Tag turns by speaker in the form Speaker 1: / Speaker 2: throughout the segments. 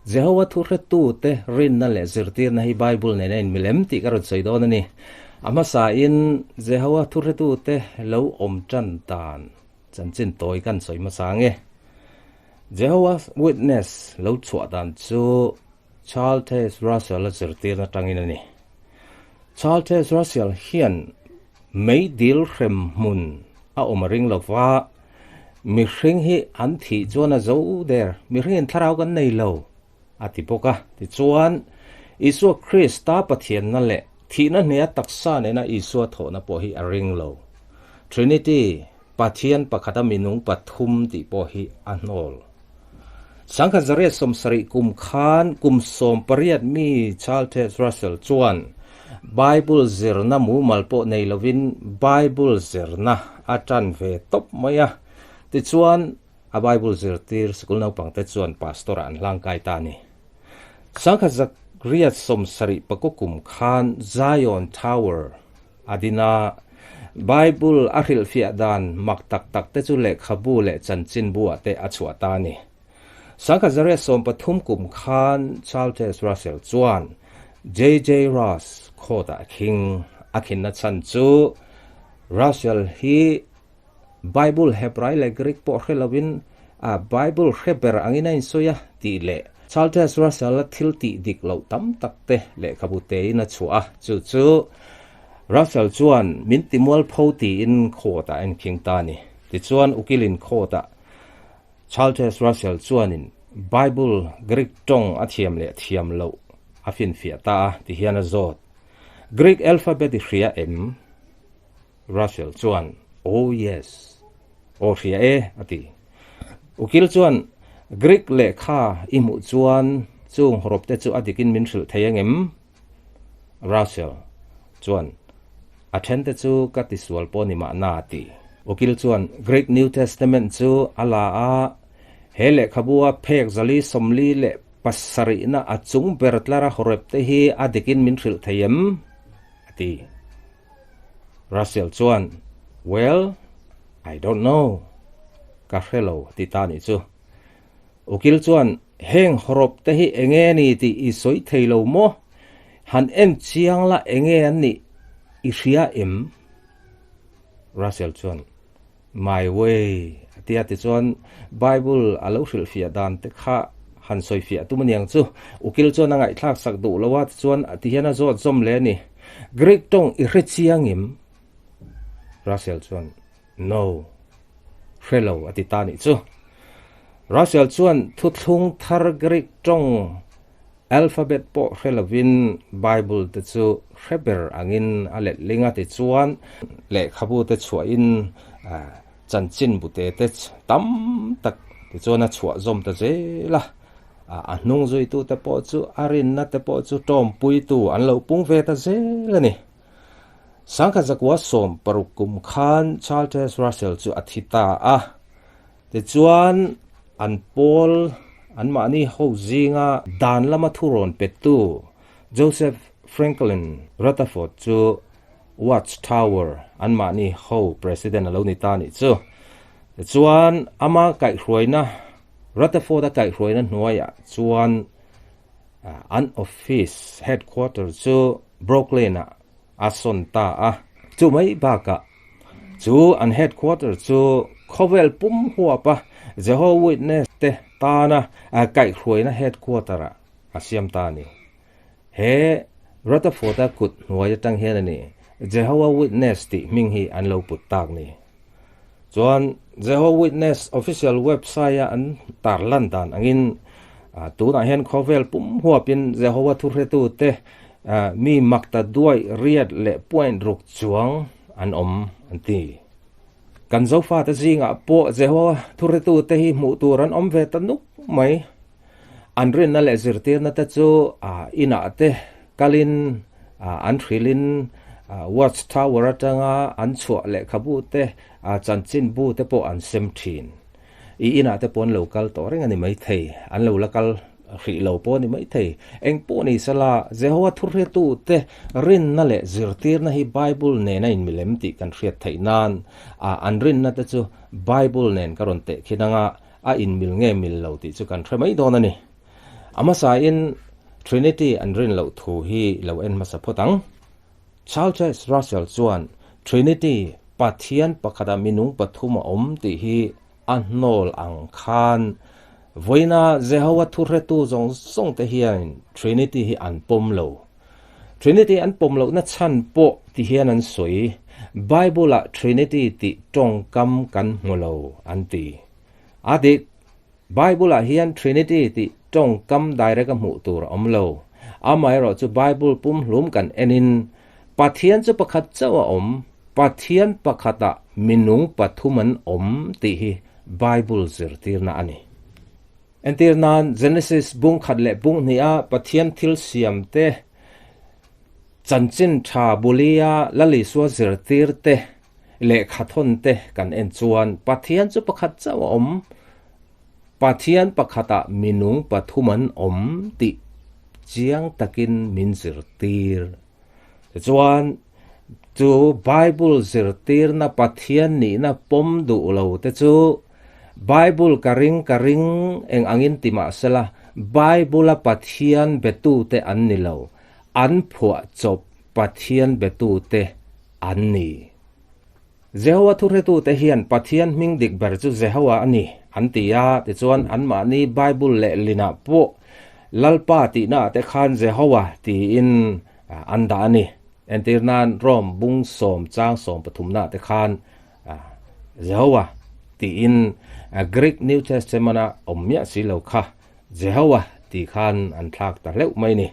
Speaker 1: Jehova Thuhretute rinna leh zirtirna hi Bible nen a inmil em tih ka rawn sawi dawn a ni. A hmasain Jehova Thuhretute lo awm tan dan chanchin tawi kan sawi hmasa ang e. Jehovah's Witness lo chhuah dan chu Charles Taze Russell-a zirtirna tangin a ni. Charles Taze Russell hian meidil hrem hmun a awm a ring lo va, mihring hi an thih chuan a zo der, mihringin thlarau kan nei lo, a ti bawk a. Tichuan, Isua Krista Pathianna leh thihna hneha taksa nena Isua thawhna pawh hi a ring lo. Trinity, Pathian pakhata minung pathum tih pawh hi a hnawl. Sangkhat zariat 70 kum khan kum 18 mi Charles Russell chuan Bible zirna mumal pawh nei lovin Bible zirna a tan ve tawp mai a. Tichuan, a Bible zirtir sikul naupangte chuan pastor-ah an hlangkai ta a ni. Sangkhat zariat 74 kum khan Zion Tower A din a, Bible a hrilhfiah dan mak tak tak te chu lehkhabu leh chanchinbu ah te a chhuah ta a ni. Sangkhat zariat 13 kum khan Charles Russell chuan JJ Ross court ah khing a khinna chhan chu Russell hi Bible Hebrai leh Greek pawh hre lovin a Bible hre ber angin a insawi a tih leh Charles Russell-a thil tih dik loh tam tak te lehkhabu tein a chhuah a, chu chu Russell chuan min ti mualpho tiin court ah a inkhing ta a ni. Tichuan ukilin court ah Charles Russell chuanin Bible Greek tawng a thiam leh thiam loh a finfiah ta a tihian a zawt, Greek alphabet i hria em? Russell chuan, Oh yes. Aw hria e, a ti. Ukil chuan, Greek lehkha i hmuh chuan chung hawrawp te chu a dikin min hrilh thei angem? Russell chuan, A then te chu ka tisual pawh ni mahna, a ti. Ukil chuan Greek New Testament chu a la a, he lehkhabua phek zali 47na a chung ber tlara hawrawp te hi a dikin min hrilh thei em? a ti. Russell chuan, Well, I don't know. Ka hre lo, ti ta nih chu. Ukil chuan, Heng hawrawp te hi enge ni tih i sawi thei lo maw? Han en chiang la enge an nih i hria em? Russell chuan, My way, a ti a, tichuan Bible a lo hrilhfiah dan te kha han sawifiah tum aniang chu. Ukil chuan a ngaihthlak sak duh lo a, tichuan ti hian a zawt zawm leh a ni. Greek tawng i hre chiang em? Russell chuan, No, hre lo, a ti ta nih chu. Russell chuan thuthlung thar Greek tawng Alphabet pawh hre lovin Bible te chu hre ber angin a let ling a, tichuan lehkhabu te chhuahin chanchin bute te tam tak tichuan a chhuah zawm ta zel a, a hnung zuitu te pawh chu a rinna te pawh chu tawmpuitu an lo pung ve ta zel a ni. Sangkhat zakua 60 kum khan Charles Russell chu a thi ta a. Tichuan, an pawl anmahni ho zinga dan lama thurawn pettu Joseph Franklin Rutherford chu Watch Tower anmahni ho president a lo ni ta nih chu. Tichuan, ama kaihhruaina, Rutherford-a kaihhruaina hnuaiah chuan an office headquarter chu Brooklyn-ah a sawn ta a. Chu mai bakah chu an headquarter chu khawvel pum huapa Jehovah Witness te tana kaihhruaina headquarter ah a siam ta a ni. He Rutherford-a kut hnuai atang hian a ni Jehovah Witness tih hming hi an lo put tak ni. Chuan Jehovah Witness official website a an tarlan dan angin tunah hian khawvel pum huapin Jehovah thuhretute mi makta duai riat leh point ruk chuang an awm an ti. Kan Zofate zingah pawh Jehovah thuhretute hi hmuh tur an awm ve ta nuk mai. An rinna leh zirtirna te chu inah te kalin an hrilhin Watch Tower atanga an chhuah lehkhabu te, chanchinbu te pawh an sem thin. I inah te pawh an lo kal tawh reng a ni maithei, an lo la kal hrih lo pawh a ni maithei. Eng pawh ni sela, Jehovah thuhretute rinna leh zirtirna hi Bible nena inmilem tih kan hriat theih nan an rinna te chu Bible nen ka rawn tehkhin anga a inmil nge mil lo tih chu kan hre mai dawn a ni. A hmasain Trinity an rin loh thu hi lo en hmasa phawt ang. Charles Russell chuan Trinity, Pathian pakhata minung pathum a awm tih hi a hnawl ang khan vawiina Jehovah thuhretu zawng zawng te hian Trinity hi an pawm lo. Trinity an pawm lohna chhan pawh ti hian an sawi, Bible-ah Trinity tih tawngkam kan hmu lo an ti. A dik, Bible-ah hian Trinity tih tawngkam direct a hmuh tur a awm lo. Amaherawhchu Bible pumhlum kan enin Pathian chu pakhat chauh a awm, Pathian pakhatah minung pathum an awm tih hi Bible zirtirna a ni. Entir nan, Genesis bung khat leh bung hniha Pathian thil siamte, chanchin tha bulia Lal Isua zirtirte, lehkha thawnte kan en chuan Pathian chu pakhat chauh a awm, Pathian pakhatah minung pathum an awm tih chiang takin min zirtir. Tichuan, chu Bible zirtirna Pathian nihna pawm duh lo te chu Bible ka ring ka ring eng angin ti mah sela, Bible-a Pathian betute an ni lo, an phuahchawp Pathian betute an ni. Jehovah thuhretute hian Pathian hming dik ber chu Jehovah a ni an ti a, tichuan anmahni Bible lehlinah pawh Lalpa tihnaah te khan Jehovah tiin an dah a ni. Entir nan Rome bung sawm chang sawm pathumnaah te khan Jehovah tiin Greek New Testament-a awm miah si lo kha Jehovah tih khan an thlak ta hleuh mai a ni.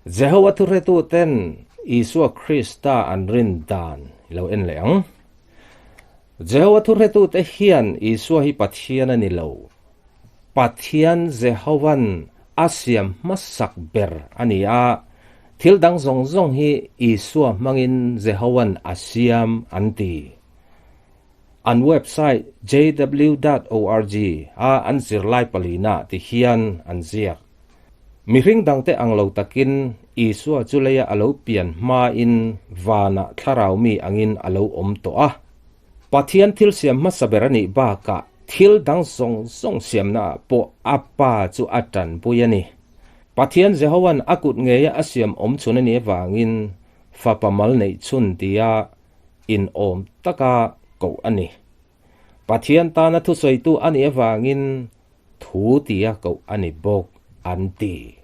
Speaker 1: Jehovah thuhretuten Isua Krista an rin dan i lo en leh ang. Jehovah thuhretute hian Isua hi Pathian a ni lo. Pathian Jehova'n a siam hmasak ber a ni a, thil dang zawng zawng hi Isua hmangin Jehova'n a siam an ti. An website jw dot org a an zirlai palina ti hian an ziak. Mihring dangte ang lo takin Isua chu leia a lo pian hmain vanah thlarau mi angin a lo awm tawh a. Pathian thil siam hmasa ber a nih bakah thil dang zawng zawng siamnaah pawh a Pa chu a tanpui a ni. Pathian Jehova'n a kut ngeia a siam awm chhun a nih avangin Fapa mal neih chhun tia inawm taka koh a ni. Pathian tana thusawitu a nih avangin thu tia koh a ni bawk, an ti.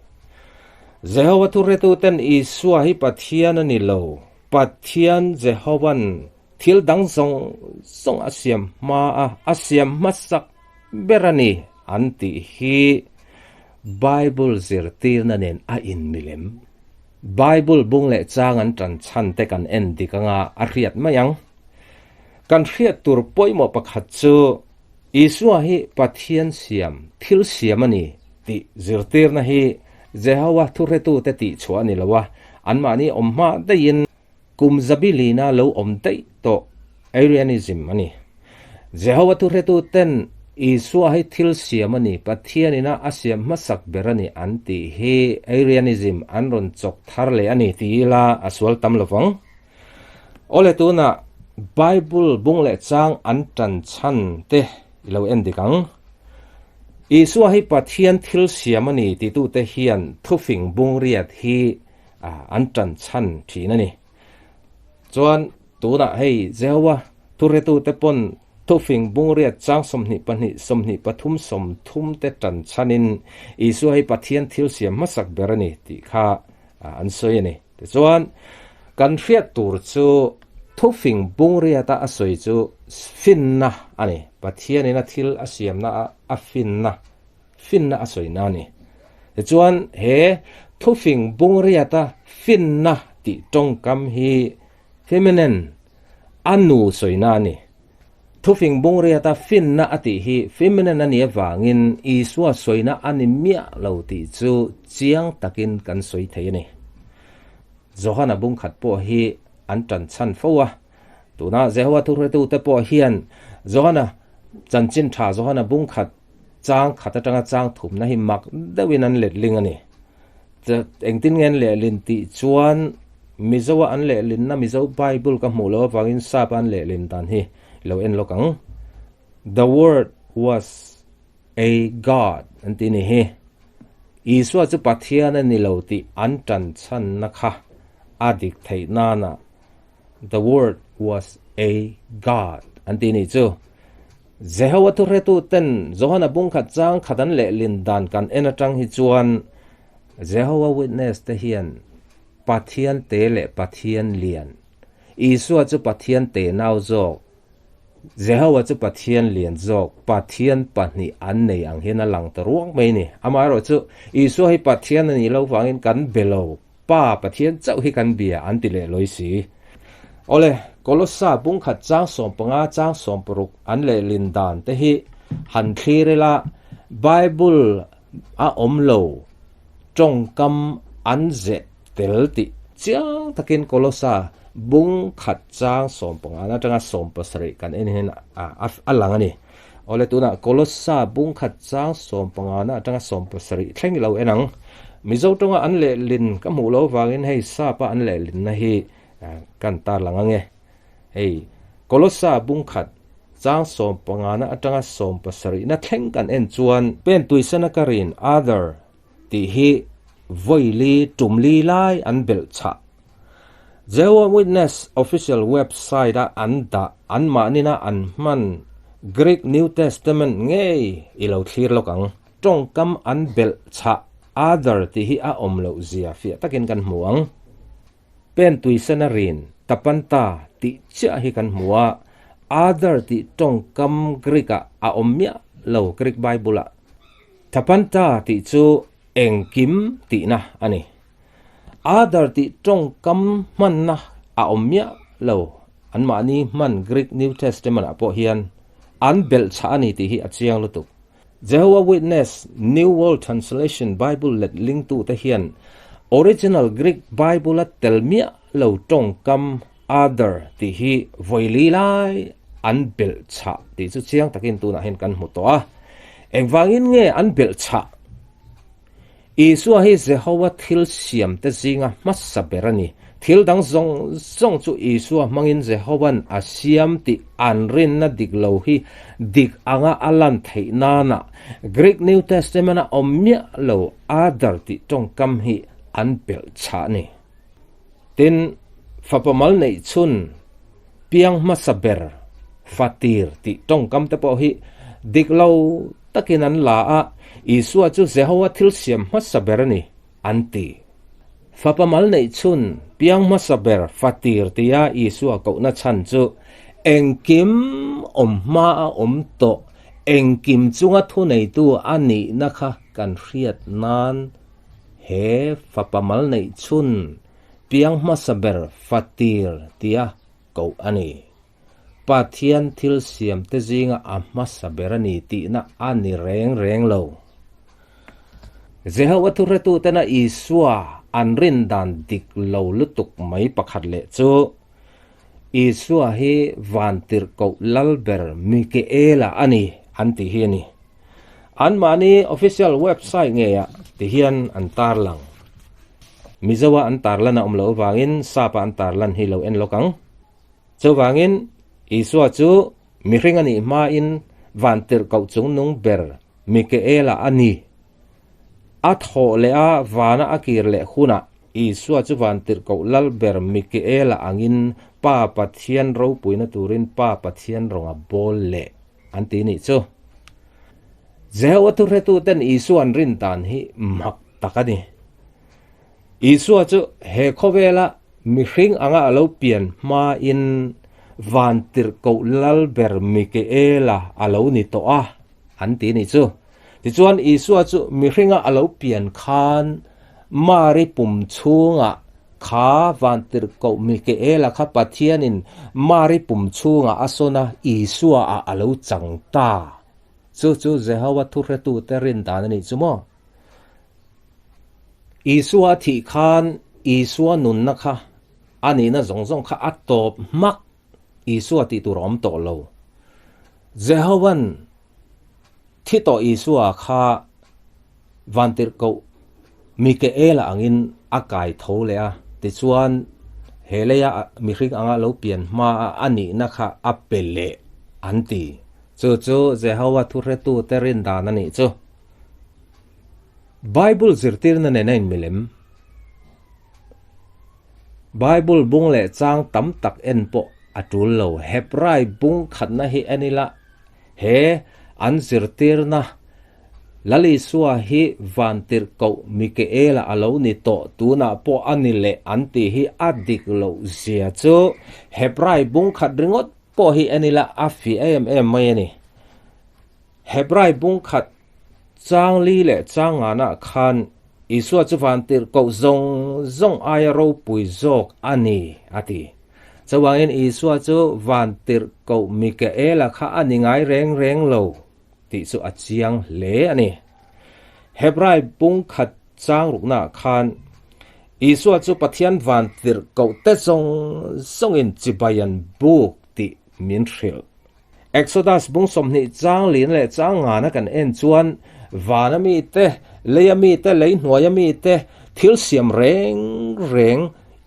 Speaker 1: Jehovah thuhretuten Isua hi Pathian a ni lo, Pathian Jehova'n thil dang zawng zawng a siam hma a, a siam hmasak ber a ni, an tih hi Bible zirtirna nen a inmilem. Bible bung leh chang an tan chhan te kan en dik anga a hriat mai ang. Kan hriat tur pawimawh pakhat chu Isua hi Pathian siam, thil siam a ni tih zirtirna hi Jehovah thuhretute tih chhuah a ni lo a, anmahni awm hma daihin kum zabilina lo awm daih tawh Arianism a ni. Jehovah thuhretuten Isua hi thil siam a ni, Pathianina a siam hmasak ber a ni an tih hi Arianism an rawn chawk thar leh a ni ti ila a sual tam lo vang. Awle tunah Bible bung leh chang an tan chhan te i lo en dik ang. Isua hi Pathian thil siam a ni titute hian thufing bung riat hi an tan chhan thin a ni. Chuan tunah hei Jehovah thuretute pawn thufing bungriat chang 22, 23, 30 te tan chhanin Isua hi Pathian thil siam hmasak ber a ni tih kha an sawi a ni. Tichuan kan hriat tur chu thufing bungriata a sawi chu finna a ni. Pathianin a thil a siamna a a finna, finna a sawina a ni. Tichuan he thufing bungriata finna tih tawngkam hi feminine, a nu sawina a ni. Thufing bungriata finna a tih hi feminine a nih avangin Isua sawina a ni miah lo tih chu chiang takin kan sawi thei a ni. Johana bungkhat pawh hi an tan chhan fo a. Tuna Jehovah thuhretute pawh hian Johana chanchin tha Johana bungkhat chang khat atanga chang thumna hi mak deuhin an letling a ni. Engtin nge an lehlin tih chuan Mizoa an lehlinna Mizo Bible ka hmuh loh avangin Sap a an lehlin dan hi lo en lawk ang. The word was a god an tih ni hi. Isua chu Pathian a ni lo tih an ṭan chhanna kha a dik theih nana The Word was a God an ti nih chu. Jehovah thuhretuten Johana bungkhat chang khat an lehlin dan kan en aṭang hi chuan Jehovah Witness te hian Pathian te leh Pathian lian, Isua chu Pathian te nau zawk, Jehovah chu Pathian lian zawk, Pathian pahnih an nei ang hian a lang ta ruang mai a ni. Amaherawhchu, Isua hi Pathian a nih loh vangin kan be lo, Pa Pathian chauh hi kan bia an ti leh lawi si. Awle, Kolossa bungkhat chang 15 chang 60 an lehlin dan te hi han thlir ila, Bible a awm lo tawngkam an zeh tel tih chiang takin Kolossa bungkhat chang 15 atanga 17 kan en hian a lang a ni. Awle tunah Kolossa bungkhat chang 15 atanga 17 thleng ilo en ang. Mizo tawnga an lehlin ka hmuh loh vangin hei sapa an lehlinna hi kan tarlang ange. Hei Kolossa bungkhat chang 15 atanga 17 na thleng kan en chuan pen tuisana ka rin other tih hi vawili tumli lai an belh chah. Jehovah Witness official website a an dah an mahnina an hman Greek New Testament ngei i lo thlir lawk ang. Tawngkam an belh chah other tih hi a awm loh zia fiah takin kan hmu ang. Pen tuisana rin tapanta tih chiah hi kan hmu a, other tih tawngkam Greek ah a awm miah lo Greek Bible ah. Tapanta tih chu engkim tihna a ni. Other tih tawngkam hmanna a awm miah lo. Anmahni hman Greek New Testament ah pawh hian an belh chah a ni tih hi a chiang lutuk. Jehovah Witness New World Translation Bible let lingtute hian original Greek Bible a tel miah lo tawngkam other tih hi vawili lai an belh chah tih chu chiang takin tunah hian kan hmu tawh a. Engvangin nge an belh chah? Isua hi Jehovah thil siamte zinga hmasa ber a ni. Thil dang zawng zawng chu Isua hmangin Jehova'n a siam tih an rinna dik lo hi dik anga a lan theih nana Greek New Testament-a awm miah lo other tih tawngkam hi an belh chah a ni. Tin, fapa mal neih chhun piang hmasa ber fatir tih tawngkam te pawh hi dik lo takin an la a, Isua chu Jehovah thil siam hmasa ber a ni, an ti. Fapa mal neih chhun piang hmasa ber fatir tia Isua kohna chhan chu engkim awm hma a awm tawh, engkim chunga thuneitu a nihna kha kan hriat nan He fapa mal neih chhun piang hmasa ber fatir tia koh a ni. Pathian thil siamte zinga a hmasa ber a ni tihna a ni reng reng lo. Jehovah thuhretutena Isua an rin dan dik lo lutuk mai pakhat leh chu, Isua hi vantirhkoh lal ber Mikaela a ni an tih hi a ni. Anmahni official website ngeiah ti hian an tarlang. Mizoa an tarlan a awm loh avangin Sapa an tarlan hi lo en lawk ang. Chuvangin Isua chu mihring a nih hmain vantirhkoh chungnung ber Mikaela a ni. A thawh leh a vana a kir leh hunah Isua chu vantirhkoh lal ber Mikaela angin Pa Pathian ropuina turin Pa Pathian rawnga bawl leh an ti nih chu. Jehovah thuhretuten Isua an rin dan hi mak tak a ni. Isua chu he khawvela mihring anga a lo pian hmain vantirhkoh lal ber Mikaela a lo ni tawh a an ti nih chu. Tichuan, Isua chu mihringa a lo pian khan Mari pum chhungah kha vantirhkoh Mikaela kha Pathianin Mari pum chhungah a sawn a, Isua ah a lo chang ta. Chu chu Jehovah thuhretute rin dan a nih chu maw? Isua a thih khan Isua nunna kha a nihna zawng zawng kha a tawp hmak. Isua tih tur a awm tawh lo. Jehova'n Thi tawh Isua kha vantirhkoh Mikaela angin a kai tho leh a, tichuan he leia mihring anga lo pian hmaa a nihna kha a pe leh an ti. Chu chu Jehovah thuhretute rin dan a nih chu. Bible zirtirna nena inmil em? Bible bung leh chang tam tak en pawh a tul lo. Hebrai bung khatna hi en ila, he an zirtirna Lal Isua hi vantirhkoh Mikaela a lo ni tawh tunah pawh a ni leh an tih hi a dik loh zia chu Hebrai bung khat ringawt pawh hi en ila a fiah em em mai a ni. Hebrai bung khat chang li leh chang nganah khan Isua chu vantirhkoh zawng zawng aia ropui zawk a ni a ti. Chuvangin Isua chu vantirhkoh Mikaela kha a ni ngai reng reng lo. tih chu a chiang hle a ni. Hebrai bung khat chang ruknaah khan Isua chu Pathian van tirh kohte zawng zawngin chibai an buk tih min hrilh. Exodus bung 20 chang lin leh chang ngana kan en chuan vana mite, leia mite, lei hnuaia mite thil siam reng reng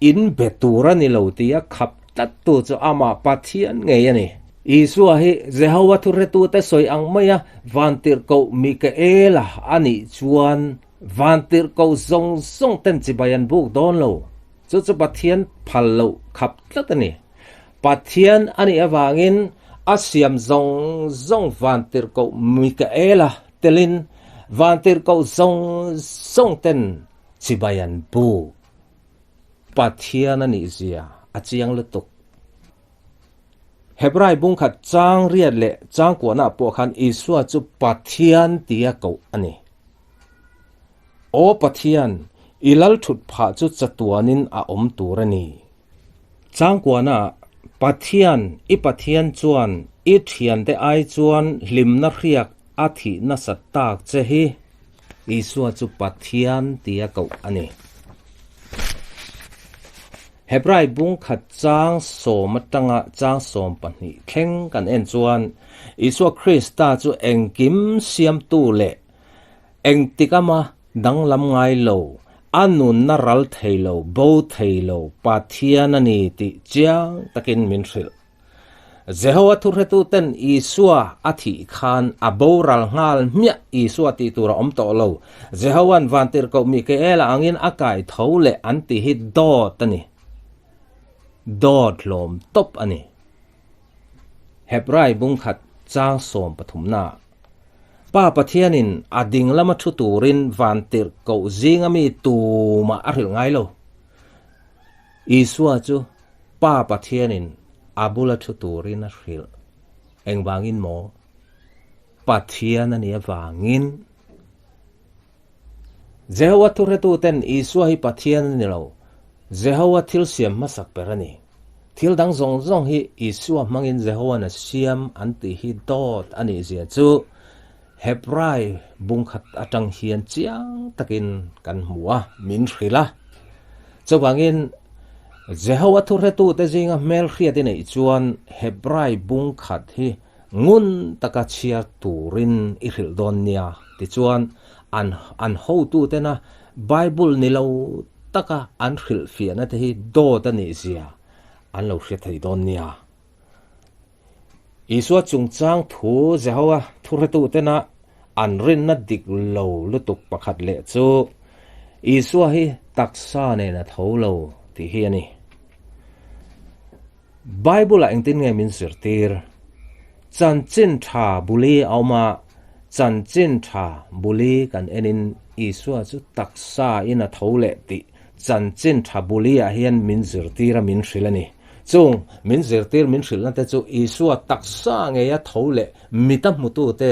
Speaker 1: in be tur a ni lo tia khap tlattu chu amah Pathian ngei a ni. Isua hi Jehova thuhretute sawi ang maia vantirhkoh Mikaela a nih chuan vantirhkoh zawng zawng ten chibai an buk dawn lo. Chu chu Pathian phal loh khap tlat a ni. Pathian a nih avangin a siam zawng zawng vantirhkoh Mikaela telin vantirhkoh zawng zawng ten chibai an buk. Pathian a nih zia a chiang lutuk. Hebrai bungkhat chang riat leh chang kuahnaah pawh khan Isua chu Pathian tia koh a ni. Aw Pathian, i lal thut phah chu chatuanin a awm tur a ni. Chang kuahnaah, Pathian, i Pathian chuan i thiante ai chuan hlimna hriak a thih nasat tak che hi. Isua chu Pathian tia koh a ni. Hebrai bung khat chang sawm atanga chang 12 thleng kan en chuan Isua Krista chu engkim siamtu leh engtikama danglam ngai lo, a nunna ral thei lo, bo thei lo Pathian a ni tih chiang takin min hrilh. Jehova thuhretuten Isua a thih khan a boral nghal hmiah Isua tih tur a awm tawh lo. Jehova'n vantirhkoh Mikaela angin a kai tho leh an ti hi dawt a ni. Dawt hlawm tawp a ni. Hebrai bungkhat chang 13-na Pa Pathianin a ding lama thu turin vantirhkoh zinga mi tumah a hrilh ngai lo. Isua chu Pa Pathianin a bula thu turin a hrilh. Engvangin maw? Pathian a nih avangin. Jehovah thuhretuten Isua hi Pathian a ni lo, Jehovah thil siam hmasak ber a ni. Thil dang zawng zawng hi Isua hmangin Jehova'n a siam an tih hi dawt a nih zia chu Hebrai bungkhat atang hian chiang takin kan hmu a, min hrilh a. Chuvangin, Jehova thuhretute zinga hmelhriat i neih chuan Hebrai bungkhat hi ngun taka chhiar turin i hrilh dawn nia. Tichuan, an an hotutena Bible ni lo taka an hrilhfiahna te hi dawt a nih zia an lo hre thei dawn nia. Isua chungchang thu Jehova thuhretutena an rinna dik lo lutuk pakhat leh chu Isua hi taksa nen a tho lo tih hi a ni. Bible-ah engtin nge min zirtir? Chanchin tha buli a awm a, chanchin tha buli kan enin Isua chu taksa in a tho leh tih chanchin tha buli-ah hian min zirtir a, min hrilh a ni. Chung min zirtir min hrilhna te chu Isua taksa ngeia tho leh mita hmutute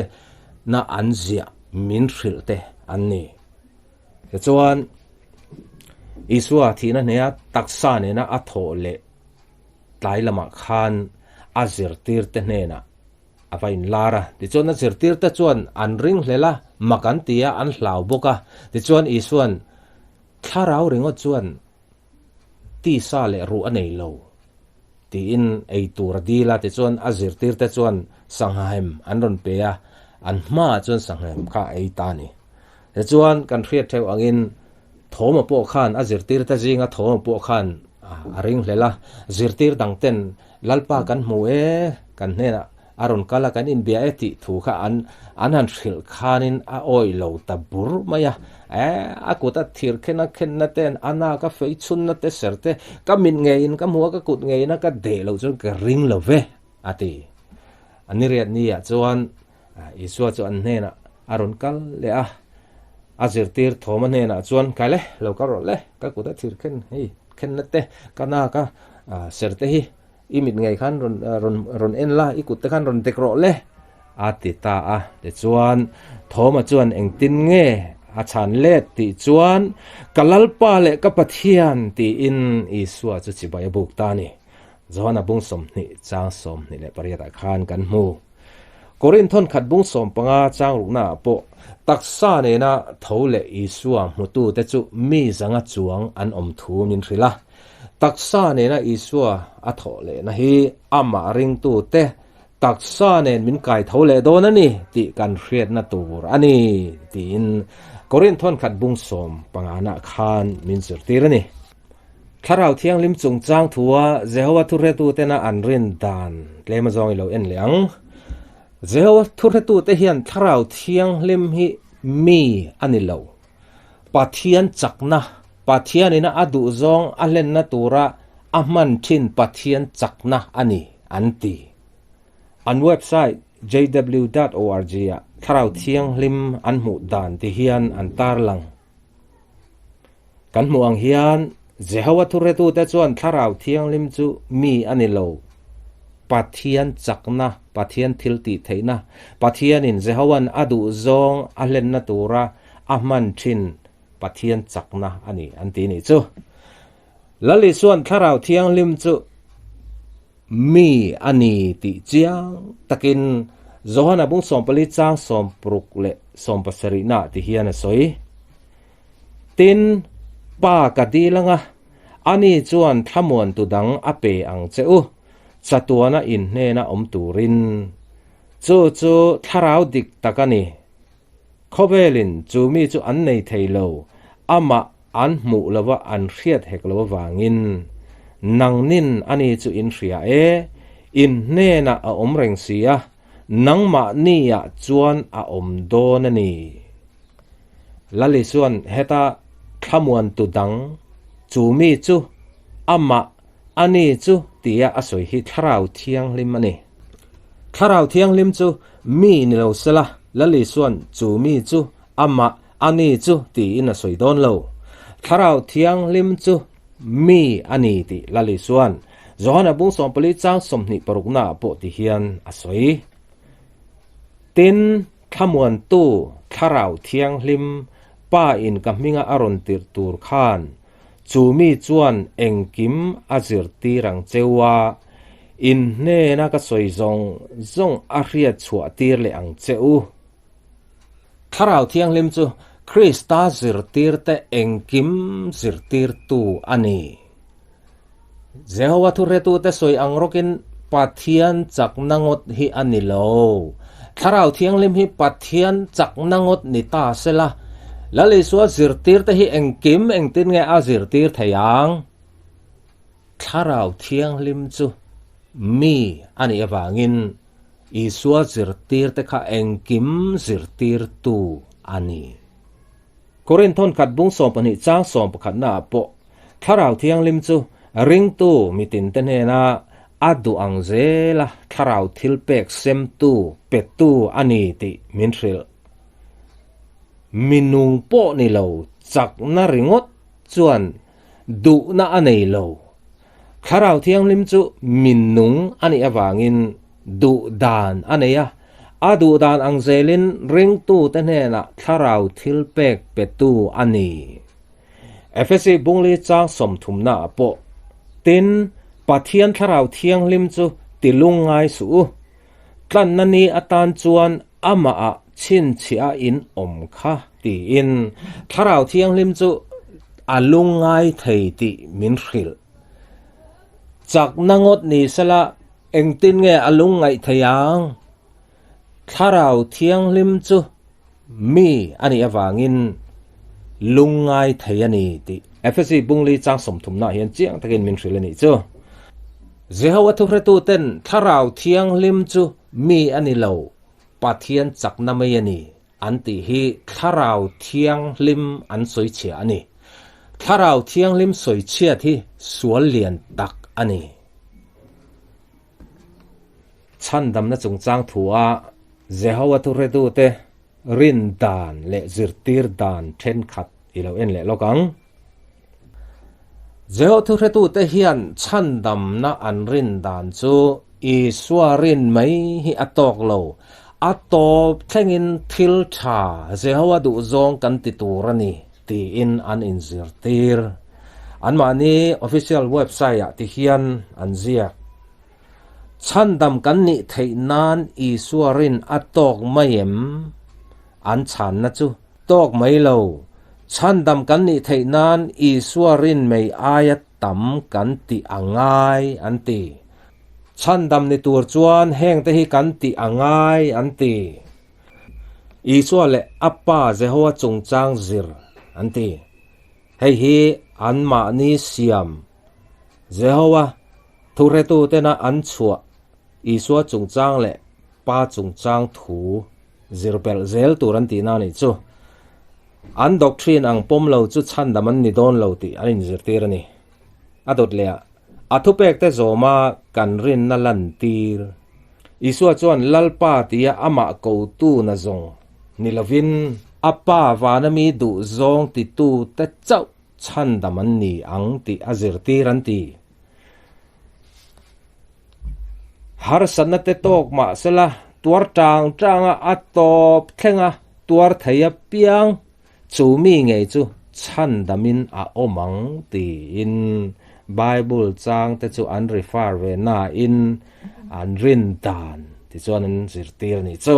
Speaker 1: na an ziah min hrilh te an ni. Tichuan, Isua thihna hneha taksa nena a thawh leh tlai lamah khan a zirtirte hnenah a va inlar a. Tichuan a zirtirte chuan an ringhlel a, mak an ti a, an hlau bawk a. Tichuan Isua'n thlarau ringawt chuan tisa leh ruh a nei lo tiin ei tur a dil a, tichuan a zirtirte chuan sanghahem an rawn pe a, an hmaah chuan sanghahem kha a ei ta a ni. Tichuan kan hriat theuh angin Thawma pawh khan a zirtirte zinga Thawma pawh khan a ringhlel a, zirtir dangten Lalpa kan hmu e kan hnenah. a rawn kal a kan inbia e tih thu kha an an han hrilh khanin a awih lo ta bur mai a. Eh, a kut a thir khen a khenna te an a nak a fei chhunna te ser te ka mit ngeiin ka hmu a ka kut ngeiin a ka deh loh chuan ka ring lo ve a ti. A ni riat ni ah chuan Isua chu an hnenah a rawn kal leh a, a zirtir Thoma hnenah chuan, Kai le, lo kal rawh le, ka kut a thir khen hei khenna te ka nak a ser te hi i mit ngei khan rawn rawn rawn en la, i kut te khan rawn dek rawh le, a ti ta a. Tichuan, Thoma chuan engtin nge a chhan let tih chuan, Ka Lalpa leh ka Pathian tiin Isua chu chibai a buk ta a ni. Johana bung 20 chang 28 ah khan kan hmu. Korinth thawnkhat bung 15 chang rukna ah pawh taksa nena tho leh Isua hmutute chu mi zanga chuang an awm thu min hrilh a. Taksa nena Isua a thawh lehna hi amah ringtute taksa nen min kai tho leh dawn a ni tih kan hriatna tur a ni tiin Korinth thawnkhat bung 15 nah khan min zirtir a ni. Thlarau Thianghlim chungchang thua Jehovah thuhretutena an rin dan tlem azawng i lo en leh ang. Jehovah thuhretute hian Thlarau Thianghlim hi mi a ni lo. Pathian chakna, Pathianina a duhzawng a hlenna tura a hman thin Pathian chakna a ni, an ti. An website jw dot org ah Thlarau Thianghlim an hmuh dan ti hian an tarlang. Kan hmuh ang hian, Jehovah thuhretute chuan Thlarau Thianghlim chu mi a ni lo. Pathian chakna, Pathian thiltihtheihna, Pathianin Jehova'n a duhzawng a hlenna tura a hman thin Pathian chakna a ni an ti nih chu. Lal Isua'n Thlarau Thianghlim chu mi a ni tih chiang takin Johana bung 14 chang 60 leh 70 naah ti hian a sawi. Tin, Pa ka dil anga, ani chuan thlamuantu dang a pe ang che u, chatuana inhnena awm turin. Chu chu thlarau dik tak a ni. Khawvelin chu mi chu an nei thei lo, amah an hmuh lova an hriat hek lo avangin, Nangnin ani chu in hria e, in hnenah a awm reng si a, nangmahniah chuan a awm dawn a ni. Lali chuan heta thlamuantu dang, chu mi chu, amah, ani chu tia a sawi hi Thlarau Thianghlim a ni. Thlarau Thianghlim chu mi ni lo sela, Lali chuan chu mi chu, amah, ani chu tiin a sawi dawn lo. Thlarau Thianghlim chu mi a ni tih Lali chuan Johana bung 14 chang 26 naah pawh ti hian a sawi. Tin, Thlamuantu, Thlarau Thianghlim, Pa in ka hminga a rawn tirh tur khan, chu mi chuan engkim a zirtir ang cheu a, in hnena ka sawi zawng zawng a hriat chhuah tir leh ang che u. Thlarau Thianghlim chu Krista zirtirte engkim zirtirtu a ni. Jehovah thuhretute sawi ang rawkin Pathian chakna ngawt hi a ni lo. Thlarau Thianghlim hi Pathian chakna ngawt ni ta sela, Lal Isua zirtirte hi engkim engtin nge a zirtir thei ang? Thlarau Thianghlim chu mi a nih avangin Isua zirtirte kha engkim zirtirtu a ni. Korinth thawnkhat bung 12 chang 11 naah pawh Thlarau Thianghlim chu ringtu mitinte hnena a duh ang zela thlarau thil pek semtu, petu a ni tih min hrilh. Mi nung pawh ni lo chakna ringawt chuan duhna a nei lo. Thlarau Thianghlim chu mi nung a nih avangin duh dan a nei a, a duh dan ang zelin ringtute hnenah thlarau thil pek petu a ni. Efesi bungli chang 30 naah pawh, Tin, Pathian Thlarau Thianghlim chu ti lungngai suh u. Tlanna ni atan chuan amahah chhinchhiah a in awm kha tiin Thlarau Thianghlim chu a lungngai thei tih min hrilh. Chakna ngawt ni sela engtin nge a lungngaih thei ang? Thlarau Thianghlim chu mi a nih avangin lungngai thei a ni tih Efesi bungli chang 30 naah hian chiang takin min hrilh a nih chu. Jehovah thuhretuten Thlarau Thianghlim chu. mi a ni lo, Pathian chakna mai a ni, an tih hi Thlarau Thianghlim an sawichhia a ni. Thlarau Thianghlim sawichhiat hi sual lian tak a ni. Chhandamna chungchang thua Jehovah Thuhretute rin dan leh zirtir dan thenkhat i lo en leh lawk ang. Jehovah Thuhretute hian chhandamna an rin dan chu Isua rin mai hi a tawk lo, a tawp thlengin thil tha Jehovah duhzawng kan ti tur a ni tiin an inzirtir. Anmahni official website-ah ti hian an ziak. Chhandam kan nih theih nan Isua rin a tawk mai em? An chhanna chu tawk mai lo. Chhandam kan nih theih nan Isua rin mei aia tam kan tih a ngai an ti. Chhandam ni tur chuan hengte hi kan tih a ngai an ti. Isua leh a Pa Jehovah chungchang zir an ti. Hei hi anmahni siam Jehovah Thuhretutena an chhuah Isua chungchang leh Pa chungchang thu zir belh zel tur an tihna a nih chu. An doctrine ang pawm lo chu chhandam an ni dawn lo tih an inzirtir a ni. A dawt leh ah, a thupekte zawma kan rinna lantir. Isua chuan Lalpa tia amah kotu na zawng ni lovin a Pa vana mi duhzawng titute chauh chhandam an ni ang tih a zirtir an ti. Harsatna te tawk mah sela tuar tang tanga a tawp thlenga tuar thei apiang chu mi ngei chu chhandamin a awm ang tiin Bible chang te chu an refer ve nain an rin dan tichuan an zirtir a nih chu.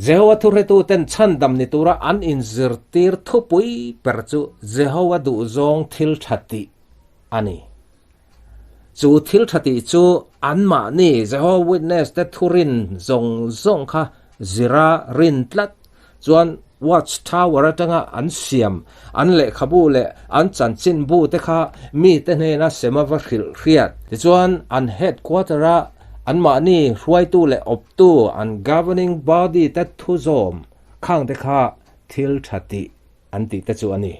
Speaker 1: Jehovah Thuhretuten chhandam ni tura an inzirtir thupui ber chu Jehovah duhzawng thil tha tih a ni. Chu thil tha tih chu anmahni Jehovah Witness te thurin zawng zawng kha zira rin tlat chuan Watch Tower atanga an siam an lehkhabu leh an chanchinbu te kha mite hnena sema va hrilh hriat. Tichuan an headquarter-a anmahni hruaitu leh awptu an governing body te thuzawm khang te kha thil tha tih an tih te chu a ni.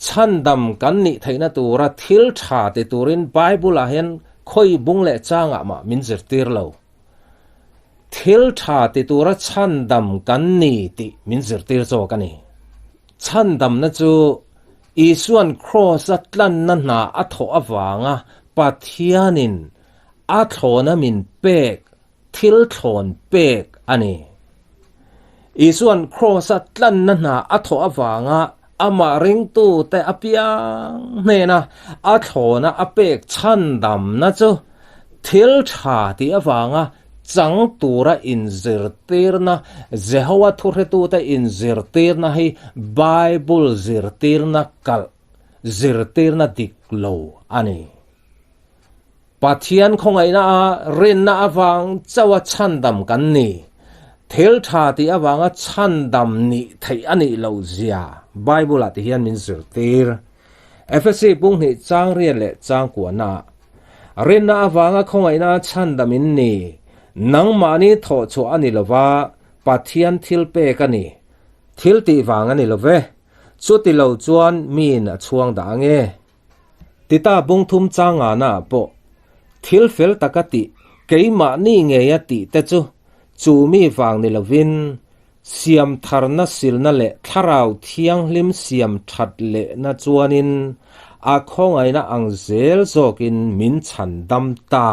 Speaker 1: Chhandam kan nih theihna tura thil tha ti turin Bible-ah hian khawi bung leh changah mah min zirtir lo. Thil tha ti tura chhandam kan ni tih min zirtir zawk a ni. Chhandamna chu Isua'n Kraws-a tlanna hna a thawh avanga Pathianin a thlawna min pek thil thlawn pek a ni. Isua'n Kraws-a tlanna hna a thawh avanga amah ringtute apiang hnena a thlawna a pek chhandamna chu thil tha tih avanga chang tura inzirtirna, Jehovah Thuhretute inzirtirna hi Bible zirtirna kalh, zirtirna dik lo a ni. Pathian khawngaihna a rinna avang chauha chhandam kan ni. Thil tha tih avanga chhandam nih theih a nih loh zia Bible ah ti hian min zirtir. Efesi punghnih chang riat leh chang kuahna ah, Rinna avanga khawngaihna a chhandam in ni, nangmahni thawhchhuah a ni lova, Pathian thil pek a ni. Thil tih vang a ni lo ve, chuti lo chuan miin a chhuang dah ange. Tita bungthum changana ah pawh thil fel taka tih keimahni ngeia tih te chu chu mi vang ni lovin siam tharna silna leh thlarau thianghlim siam that lehna chuanin a khawngaihna ang zel zawkin min chhan dam ta.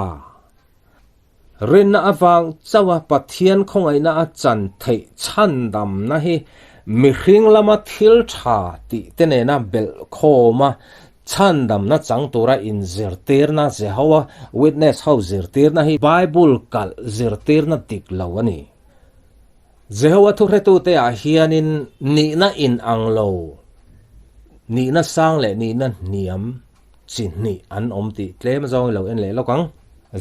Speaker 1: Rinna avang chauha Pathian khawngaihna a chan theih chhandamna hi mihring lama thil tha tih te nena belh khawma chhandamna chang tura inzirtirna Jehovah Witness ho zirtirna hi Bible kalh zirtirna dik lo a ni. Jehovah Thuhretute ah hianin nihna inang lo, nihna sang leh nihna hniam, chi hnih an awm tih tlem zawng i lo en leh lawk ang.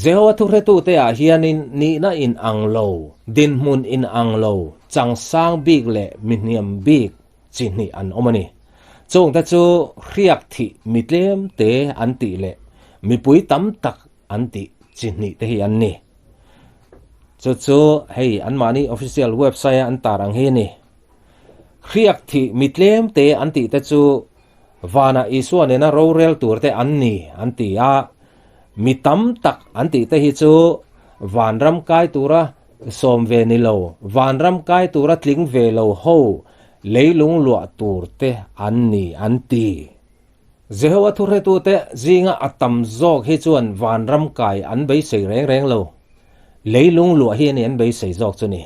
Speaker 1: Jehovah Thuhretute ah hianin nihna in ang lo, dinhmun in ang lo, chang sang bik leh mi hniam bik chi hnih an awm a ni. Chungte chu hriak thih mi tlem te an tih leh mipui tam tak an tih chi hnih te hi an ni. Chu chu hei anmahni official website a an tar ang hi a ni. Hriak thih mi tlem te an tih te chu vanah Isua nena rorel tur te an ni an ti a, mi tam tak an tih te hi chu vanram kai tura sawm ve ni lo, vanram kai tura tling ve lo ho leilung luah tur te an ni an ti. Jehovah thuhretute zinga a tam zawk hi chuan vanram kai an beisei reng reng lo, leilung luah hi a ni an beisei zawk chu ni.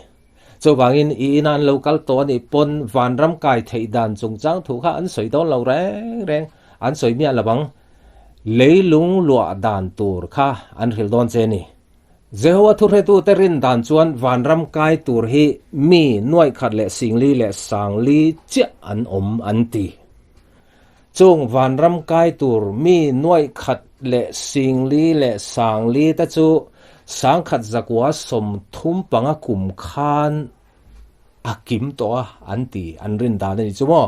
Speaker 1: Chuvangin i ina an lo kal tawh a nih pawn vanram kai theih dan chungchang thu kha an sawi dawn lo reng reng, an sawi miah lo ang. Leilung luah dan tur kha an hrilh dawn che a ni. Jehovah thuhretute rin dan chuan vanram kai tur hi mi nuaikhat leh singli leh sangli chiah an awm an ti. Chung vanram kai tur mi nuaikhat leh singli leh sangli te chu sangkhat zakua 35 kum khan a kim tawh a an ti, an rin dan a ni chu maw.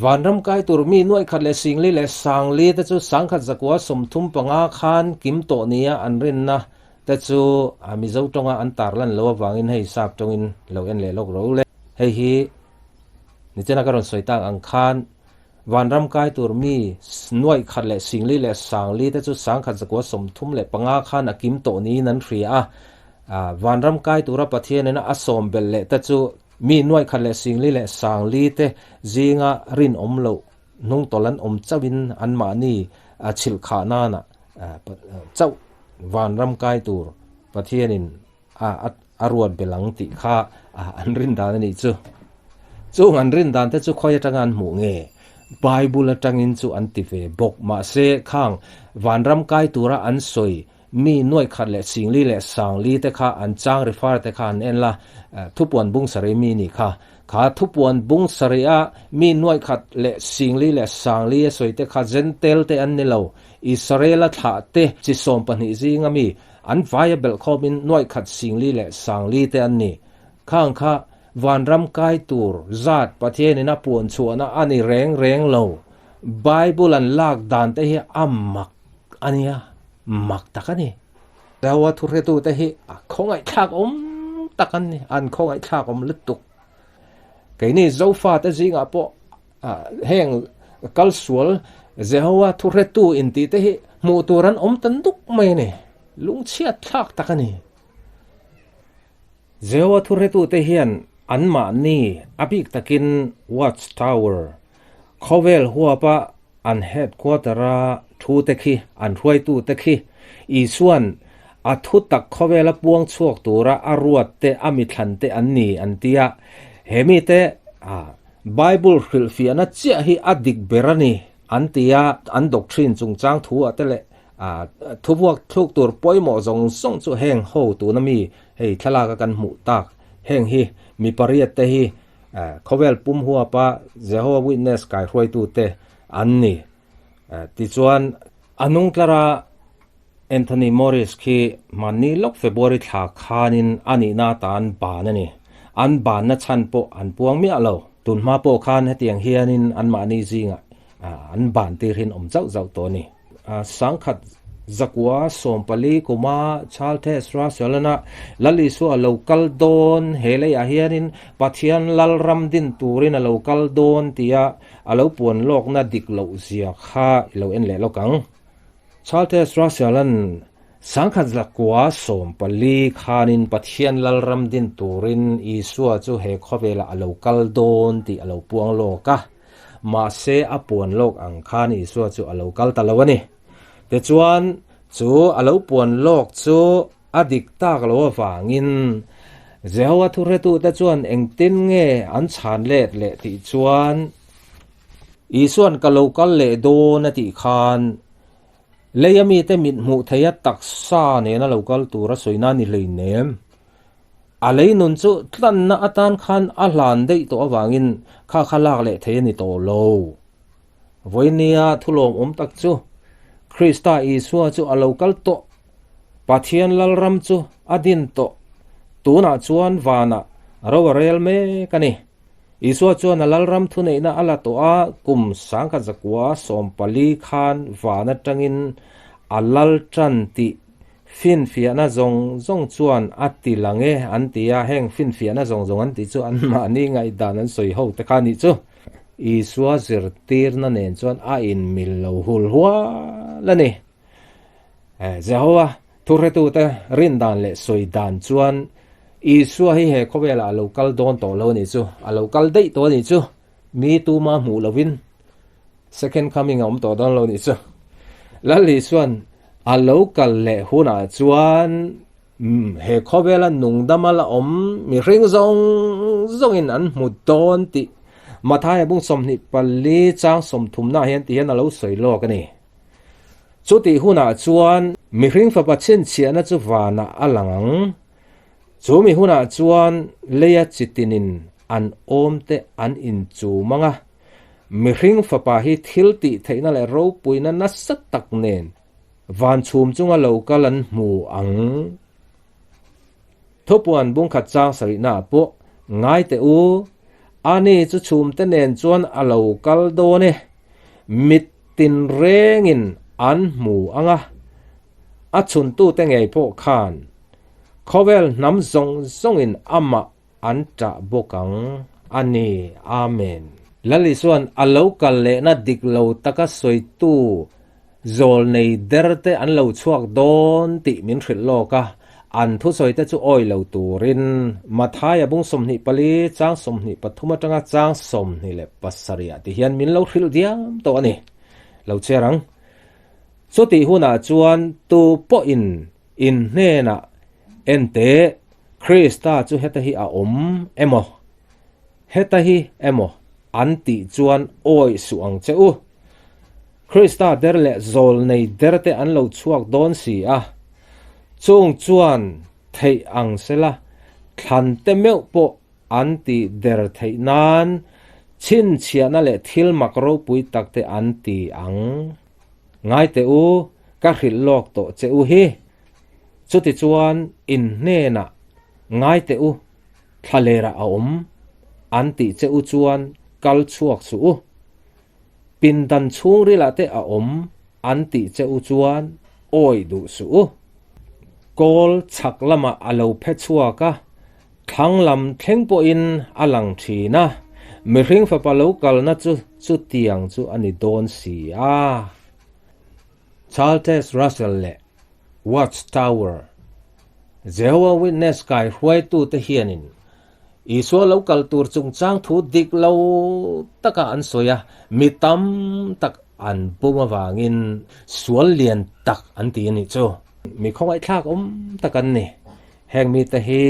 Speaker 1: Vanram kai tur mi nuaikhat leh singli leh sangli te chu sangkhat zakua 35 khan kim tawh nia an rinna te chu a Mizo tawnga an tarlan lo avangin hei sap tawngin lo en leh lawk ro le. Hei hi Nichina ka rawn sawi tak ang khan vanram kai tur mi nuaih khat leh singli leh sangli te chu sangkhat zakua 35 khan a kim tawh niin an hria a. Vanram kai tura Pathianina a sawm belh leh te chu mi nuaih khat leh singli leh sangli te zinga rinawm loh hnungtawlh an awm chauhin anmahni chhilh khah nana chauh vanram kai tur Pathianin a ruat belh ang tih kha an rin dan a nih chu. Chung an rin dan te chu khawi atanga an hmuh nge? Bible atangin chu an ti ve bawk. Mahse khang vanram kai tura an sawi mi nuaih khat leh singli leh sangli te kha an chang refer te kha an en la, thupuan bung sarih mi nih kha. Kha thupuan bung sarih a mi nuaih khat leh singli leh sangli a sawi te kha Jentail te an ni lo, Israel a thlah te chi 12 zinga mi An vaia belh khawmin nuaih khat singli leh sangli te an ni. Khang kha vanram kai tur zat Pathianin a puan chhuahna a ni reng reng lo. Bible an lak dan te hi a mak a nia, mak tak a ni. Jehovah thuhretute hi a khawngaihthlak awm tak an ni, an khawngaihthlak awm lutuk. Keini Zofate zingah pawh Heng kalsual Jehovah thuhretu intih te hi hmuh tur an awm ta nuk mai a ni. Lungchhiat thlak tak a ni. Jehovah thuhretute hian anmahni a bik takin Watch Tower khawvel huapa an headquarter-a thu te khi, an hruaitu te khi Isua'n a thutak khawvela puang chhuak tura a ruat te, a mithlan te an ni an ti a. He mite Bible hrilhfiahna chiah hi a dik ber a ni an ti a, an doctrine chungchang thu ah te leh thuvuak thluk tur pawimawh zawng zawng chu heng ho tuna mi hei thlalak a kan hmuh tak heng hi mi pariat te hi khawvel pum huapa Jehovah Witness kaihruaitu te an ni. Tichuan a nungtlara Anthony Morris khi hmanni lawk February thla khanin a nihna atan ban a ni. An banna chhan pawh an puang miah lo. Tunhma pawh khan hetiang hianin anmahni zingah an ban tirhin awm zauh zauh tawh a ni. Sangkhat zakua 14 kuma Charles Russell-ana Lal Isua a lo kal dawn he leiah hianin Pathian Lalram din turin a lo kal dawn tia a lo puan lawkna dik loh zia kha i lo en leh lawk ang. Charles Russell-a'n sangkhat zakua 14 khanin Pathian Lalram din turin Isua chu he khawvelah a lo kal dawn tih a lo puang lawk a, mahse a puan lawk ang khan Isua chu a lo kal ta lo a ni. Tichuan, chu a lo puan lawk chu a dik tak lo avangin Jehovah thuhretute chuan engtin nge an chhan let leh tih chuan, Isua'n ka lo kal leh dawn a tih khan leia mite mit hmuh theia taksa nena lo kal tur a sawina ni hleinem. A lei nun chu tlanna atan khan a hlan daih tawh avangin kha kha lak leh thei a ni tawh lo. Vawinia thulawm awm tak chu Krista Isua chu a lo kal tawh, Pathian Lalram chu a din tawh, tunah chuan vanah ro a rel mek a ni. Isua chuan a Lalram thuneihna a la tawh a, kum 1914 khan van atangin a lal tan tih Finfiahna zawng zawng chuan a ti lang e an ti a, heng finfiahna zawng zawng an tih chu anmahni ngaihdan an sawi ho te kha a nih chu. Isua zirtirna nen chuan a inmil lo hul hual a ni. Jehovah thuhretute rin dan leh sawi dan chuan Isua hi he khawvelah a lo kal dawn tawh lo a nih chu, a lo kal daih tawh a nih chu, mi tuma hmuh lovin Second coming a awm tawh dawn lo nih chu. Lal Isuan a lo kal leh hunah chuan he khawvela nungdama la awm mihring zawng zawngin an hmu dawn tih Mathaia bung 24 chang 30 ah hian ti hian a lo sawi lawk a ni. Chutih hunah chuan mihring fapa chhinchhiahna chu vanah a lang ang. Chu mi hunah chuan leia chitinin an awmte an inchum ang a. Mihring fapa hi thil tih theihna leh ropuina nasa tak nen van chhum chunga lo kal an hmu ang. Thupuan bungkhat chang sarihnaah pawh ngai teh u, ani chu chhumte nen chuan a lo kal dawn e, mit tinrengin an hmu ang a, a chhuntute ngei pawh khan khawvel hnam zawng zawngin amah An ṭah bawk ang a ni. Amen. Lal Isua'n a lo kal lehna dik lo taka sawitu zawlnei derte an lo chhuak dawn tih min hrilh lawk a, an thusawite chu awi lo turin Mathaia bung 24 chang 23 atanga chang 27 ah ti hian min lo hrilh diam tawh a ni. Lo chhiar ang. Chutih hunah chuan tu pawhin in hnenah Enteh, Krista chu heta hi a awm emaw, heta hi emaw an tih chuan awih suh ang che u. Krista der leh zawlnei derte an lo chhuak dawn si a, chung chuan theih ang sela thlante meuh pawh an tih der theih nan chhinchhiahna leh thil mak ropui takte an ti ang. Ngai teh u, ka hrilh lawk tawh che u hi. Chutichuan in hnenah ngai teh u, thlalerah a awm, an tih che u chuan kal chhuak suh u. Pindan chhungrilah te a awm, an tih che u chuan awih duh suh u. Kawl chhak lamah a lo phe chhuak a, thlang lam thleng pawhin a lang thin a, mihring fapa lo kalna chu chutiang chu a ni dawn si a. Charles Russell leh Watch Tower, Jehovah Witness kai hruaitute hianin Isua lo kal tur chungchang thu dik lo taka an sawi a, mi tam tak an bum avangin sual lian tak an ti a nih chu. Mi khawngaihthlak awm tak an ni. Heng mite hi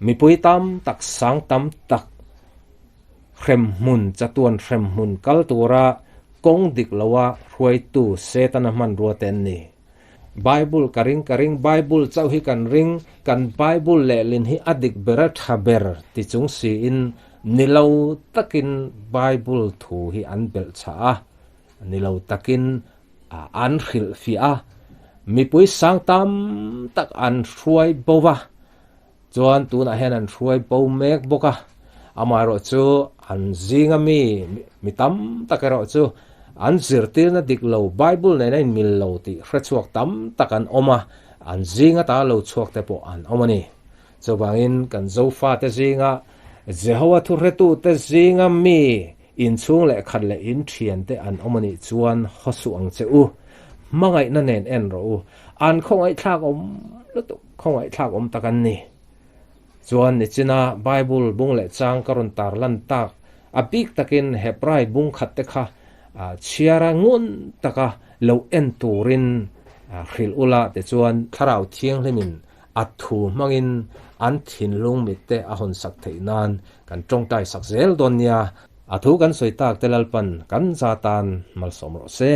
Speaker 1: mipui tam tak, sang tam tak hremhmun, chatuan hremhmun kal tura kawng dik loa hruaitu Setana hmanrua te an ni. Bible ka ring ka ring, Bible chauh hi kan ring, kan Bible lehlin hi a dik ber a tha ber ti chung siin ni lo takin Bible thu hi an belh chhah a, ni lo takin an hrilhfiah a, mipui sang tam tak an hruai bo va, chuan tunah hian an hruai bo mek bawk a, amaherawh chu an zinga mi mi tam tak erawh chu an zirtirna dik lo Bible nena inmil lo tih hrechhuak tam tak an awm a, an zinga ta lo chhuak te pawh an awm a ni. Chuvangin kan Zofate zinga Jehovah thuhretute zinga mi inchhung leh khat leh in thiante an awm a nih chuan haw suh ang che u, hmangaihna nen en rawh u, an khawngaihthlak awm lutuk. Khawngaihthlak awm tak an ni. Chuan nichina Bible bung leh chang ka rawn tar lan tak, a bik takin Hebrai bung khat te kha chhiara ngun taka lo en turin hrilh ula tichuan Thlarau Thianghlimin a thu hmangin an thinlung mitte a hawn sak theih nan kan tawngtai sak zel dawn nia. A thu kan sawi tak te Lalpan kan za tan malsawm rawh se.